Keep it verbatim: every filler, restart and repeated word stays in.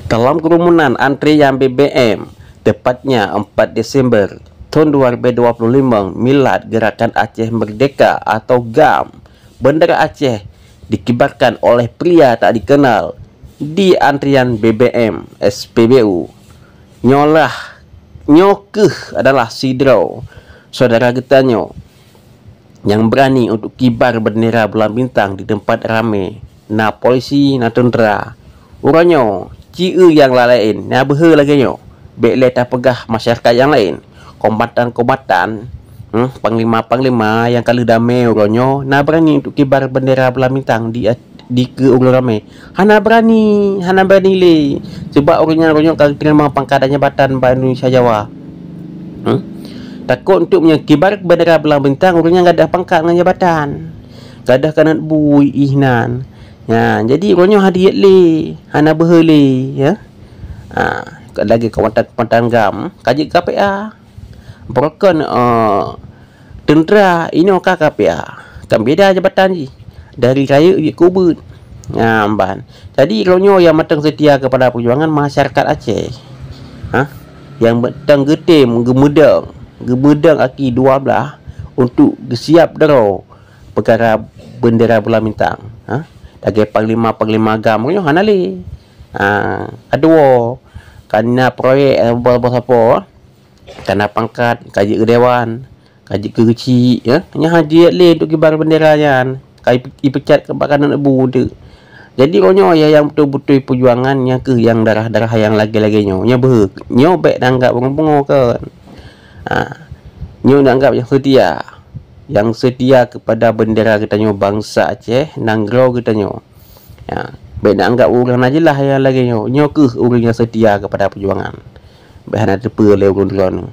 Dalam kerumunan antrian B B M, tepatnya empat Desember tahun dua ribu dua puluh lima, milad Gerakan Aceh Merdeka atau GAM, bendera Aceh dikibarkan oleh pria tak dikenal di antrian B B M S P B U. Nyolah, nyoe keuh adalah sidroe saudara geutanyoe nyang berani untuk kibar bendera bulan bintang di tempat ramé, na polisi, na tentera. Uroe nyoe, ci-e nyang laén, na beuhe lagée nyoe. Bék lé tapeugah masyarakat nyang laén. Kombatan-kombatan, hmm, panglima-panglima nyang ka lheueh damé uroe nyoe na berani untuk kibar bendera bulan bintang di, di keu ureuëng ramé. Hana berani, hana berani lé. Sebab ureuëng nyan uroe nyoe ka teurimong pangkat dan jabatan bak Indonesia Jawa. Hmm? Takot untuk meunyoe kibar bendera bulan bintang, ureuëng nyan gadôh pangkat ngon jabatan. Gadôh keuneuk bui inan. Ya, jadi uroe nyoe hadiet lé, hana beuhe lé, ya. Ha, lagée kombatan-kombatan GAM, ka jeuet ka P A. Broken, eh, tentera inoe ka K P A. Kan beda jabatan jih. Dari rayeuk jeuet keu ubeut. Nyan ban. Jadi, uroe nyoe nyang mantong seutia keupada peujuangan masyarakat Aceh. Ha? Nyang mantong geutem, geumeudong, geumeudong aki dua blah untuk geusiab droe peukara bendera bulan bintang. Ha? Lagée panglima-panglima GAM uroe nyoe hana lé. Ha, aduh, ka na proyek, eh, bos-bos sapo, ka na pangkat, ka jeuet keu dewan, ka jeuet keu geuchik, ya. Nyan hana jeuet lé untuk kibar bendera nyan. Ka ipe-, ipecat keu bak kanan bu tu. Jadi, uroe nyoe ya nyang beutôi-beutôi peujuangan nyang keuh nyang darah-darah nyang lagée-lagée nyoe. Nyoe beuhe, nyoe bék dianggap ureuëng pungo kon. Ha, nyoe dianggap nyang seutia. Nyang seutia keupada bendera geutanyoe bansa Aceh, nanggroe geutanyoe. Ya, bék dianggap ureuëng na jeulaih nyang lagée nyoe. Nyoe keuh ureuëng nyang seutia keupada peujuangan. Bék hana teupeue lé ureuëng droeneuh.